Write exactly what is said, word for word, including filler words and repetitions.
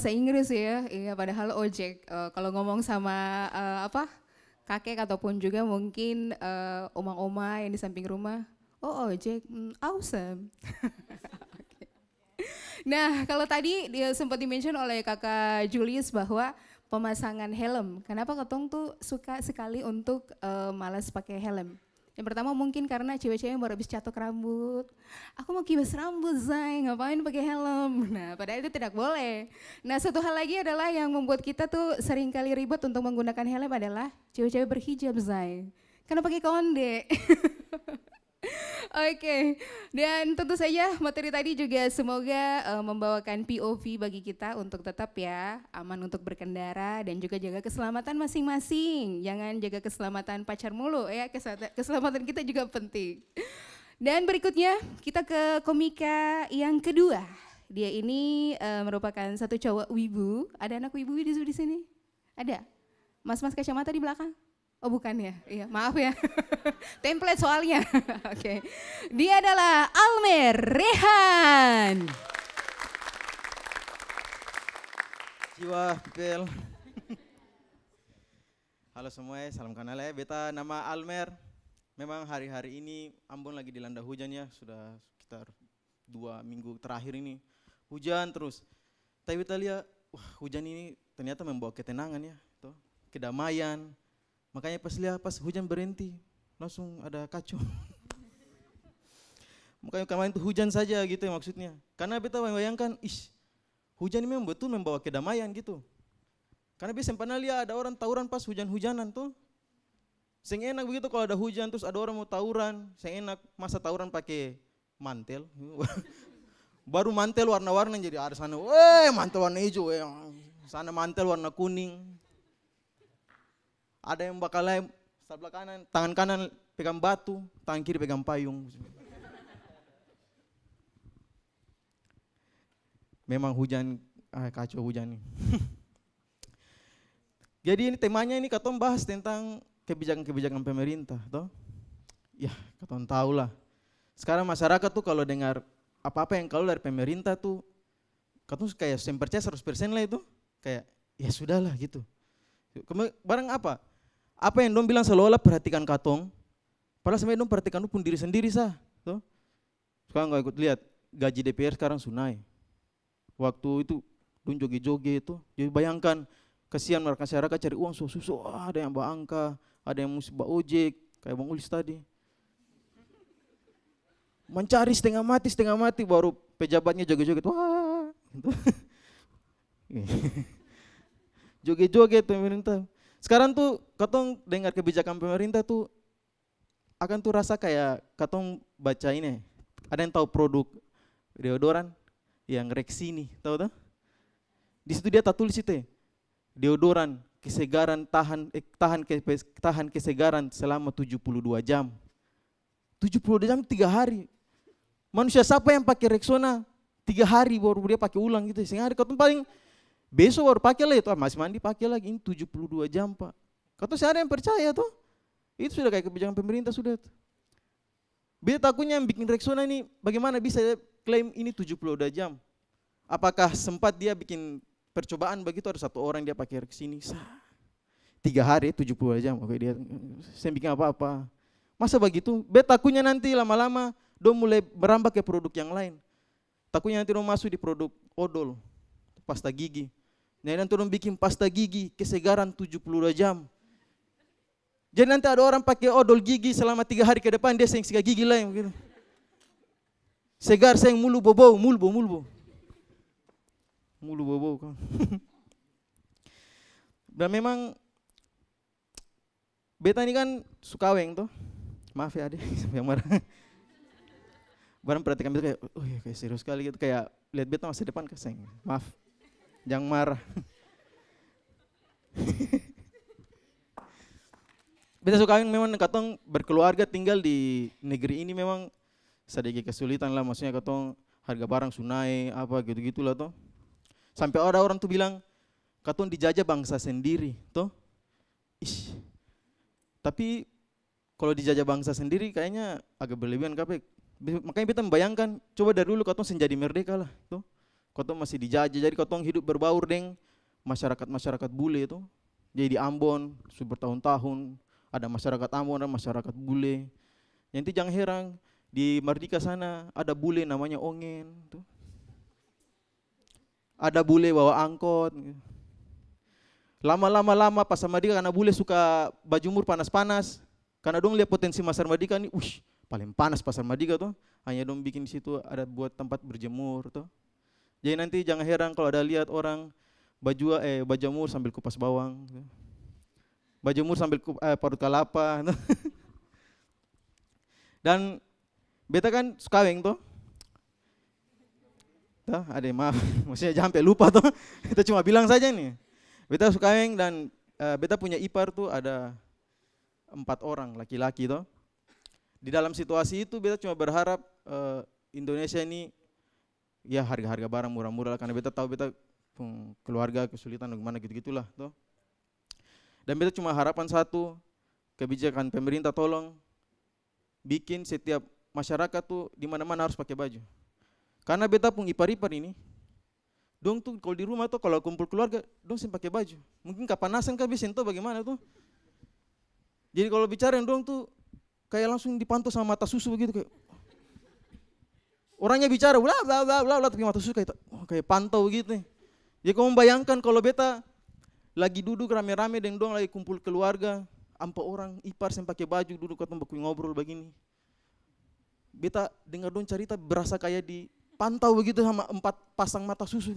bahasa Inggris ya, iya, padahal ojek. Eh, kalau ngomong sama, eh, apa, kakek ataupun juga mungkin, eh, oma-oma yang di samping rumah, "Oh, ojek, hmm, awesome." Oke. Nah, kalau tadi dia sempat di-mention oleh Kakak Julius bahwa pemasangan helm, kenapa katong tuh suka sekali untuk, eh, malas pakai helm? Yang pertama mungkin karena cewek-cewek yang baru habis catok rambut. "Aku mau kibas rambut, Zai, ngapain pakai helm?" Nah, padahal itu tidak boleh. Nah, satu hal lagi adalah yang membuat kita tuh sering kali ribet untuk menggunakan helm adalah cewek-cewek berhijab, Zai. Karena pakai konde. Oke, dan tentu saja materi tadi juga semoga, eh, membawakan P O V bagi kita untuk tetap ya aman untuk berkendara dan juga jaga keselamatan masing-masing. Jangan jaga keselamatan pacar mulu ya, kesehatan, keselamatan kita juga penting. Dan berikutnya kita ke komika yang kedua. Dia ini, eh, merupakan satu cowok wibu. Ada anak wibu di, di sini? Ada? Mas-mas kacamata di belakang? Oh, bukan ya? Iya, maaf ya. Template soalnya. Oke. Dia adalah Almer Rehan. Jiwa, Pel. Halo semua, eh, salam kenal, eh. Beta nama Almer. Memang hari-hari ini Ambon lagi dilanda hujan ya, sudah sekitar dua minggu terakhir ini. Hujan terus. Tapi beta lia, wah, hujan ini ternyata membawa ketenangan ya, to. Kedamaian. Makanya pas lia, pas hujan berhenti, langsung ada kacau. Makanya kemarin tuh hujan saja gitu ya maksudnya. Karena beta bayangkan, "Ish, hujan ini memang betul membawa kedamaian," gitu. Karena beta seng pernah lia ada orang tawuran pas hujan-hujanan tuh. Seng enak begitu kalo ada hujan, trus ada orang mo tawuran, seng enak. Masa tawuran pake mantel? Baru mantel warna-warna jadi ada sana, "Weh, mantel warna ijo, weh." Sana mantel warna kuning. Ada yang bakal laeng, sabla kanan, tangan kanan pegang batu, tangan kiri pegang payung. Memang hujan, ah, kacau hujan ni. Jadi ini temanya ini katong bahas tentang kebijakan-kebijakan pemerintah, to. Yah, katong tau lah. Sekarang masyarakat tu kalo dengar apa-apa yang kaluar dari pemerintah tu, katong su kaya seng percaya seratus persen lai tu. Kaya, "Ya sudahlah," gitu. Keme-, barang apa? Apa yang dong bilang seolah-olah perhatikan katong, padahal sebenarnya dong perhatikan dong pung diri sendiri sa, to. Sekarang kalo ikut liat, gaji D P R sekarang su nae. Waktu itu dong joget-joget to, jadi bayangkan, kasian masyarakat cari uang susah-susah, ada yang baangka, ada yang musti baojek, kaya Bang Ulis tadi. Mancari stenga mati, stenga mati, baru pejabatnya joget-joget, wah, gitu. Joget-joget pemerintah. Sekarang tu katong dengar kebijakan pemerintah tu, akang tu rasa kaya katong baca ini, ada yang tau produk deodoran yang Rexini, tau to? Di situ dia tatulis itu, deodoran kesegaran tahan, eh, tahan ke-, tahan kesegaran selama tujuh puluh dua jam. Tujuh puluh dua jam, tiga hari. Manusia sapa yang pake Rexona tiga hari baru dia pake ulang gitu? Seng ada. Katong paling beso baru pake lagi, itu, ah, masi mandi pake lagi. Ini tujuh puluh dua jam, Pak. Katong seng ada yang percaya to. Itu sudah kaya kebijakan pemerintah sudah tu. Beta takunya yang biking Rexona ni, bagaimana bisa dia klaim ini tujuh puluh dua jam? Apakah sempat dia bikin percobaan bagitu, ada satu orang dia pake Rexini, sa, tiga hari, tujuh puluh dua jam, oke, dia seng biking apa-apa. Masa bagitu? Beta takunya nanti lama-lama dong mulai merambah ke produk yang lain. Takunya nanti dong maso di produk odol, pasta gigi. Nah, nanti dong biking pasta gigi kesegaran tujuh puluh dua jam. Jadi nanti ada orang pake odol gigi selama tiga hari ke depan, dia seng sikat gigi lai, begitu. Segar, seng mulu bobou, mulu bobou, mulu bobou. Mulu bobou, kan. Dan memang beta ni kan su kaweng to. Maaf ya, ade, sampe marah. Barang perhatikan beta kaya, "Oh iya, kaya serius skali," gitu, kaya liat beta masa depan ka seng. Maaf. Jang marah. Beta su kaweng memang deng katong berkeluarga tinggal di negeri ini memang sadiki kesulitan lah, maksudnya katong harga barang su nae, apa gitu-gitu lah to. Sampe ada orang tu bilang, katong dijajah bangsa sendiri to. Ish. Tapi kalo dijajah bangsa sendiri kayanya agak berlebihan, kape. Be-, makanya beta membayangkan, coba dari dulu katong seng jadi merdeka lah, to. Katong masih dijajah, jadi katong hidup berbaur deng masyarakat-masyarakat bule to. Jadi di Ambon, su bertahun-tahun, ada masyarakat Ambon, ada masyarakat bule. Nanti jang heran, di Mardika sana ada bule namanya Ongen to. Ada bule bawa angkot. Lama-lama, lama, Pasar Mardika, karna bule suka bajumur panas-panas, karna dong lia potensi Pasar Mardika ni, ush, paleng panas Pasar Mardika to, hanya dong biking di situ ada buat tempat berjemur to. Jadi nanti jang heran kalo ada liat orang bajua-, eh, bajamur sambil kupas bawang, bajamur sambil kup-, eh, parut kalapa. Dan beta kan su kaweng to. To, ade maaf, maksudnya jang sampe lupa to. Beta cuma bilang saja ni. Beta su kaweng dan, eh, beta punya ipar tu ada empat orang laki-laki to. Di dalam situasi itu beta cuma berharap, eh, Indonesia ini ya harga-harga barang murah-murah lah, karna beta tau beta pung keluarga kesulitan bagimana gitu-gitulah to. Dan beta cuma harapan satu, kebijakan pemerintah tolong bikin setiap masyarakat tu di mana-mana harus pake baju. Karna beta pung ipar-ipar ini, dong tu kalo di rumah to, kalo kumpul keluarga, dong seng pake baju. Mungkin kapanasan ka, beta seng tau bagimana to. Jadi kalo bicara deng dong tu, kaya langsung dipanto sama mata susu begitu, kaya orangnya bicara, bla, bla, bla, bla, bla, tapi mata susu kaya ta-, kaya pantau begitu ni. Jadi, kong bayangkan kalo beta lagi duduk rame-rame deng dong, lagi kumpul keluarga, ampa orang ipar seng pake baju, duduk katong baku ngobrol bagini. Beta dengar dong carita, berasa kaya dipantau begitu sama empat pasang mata susu.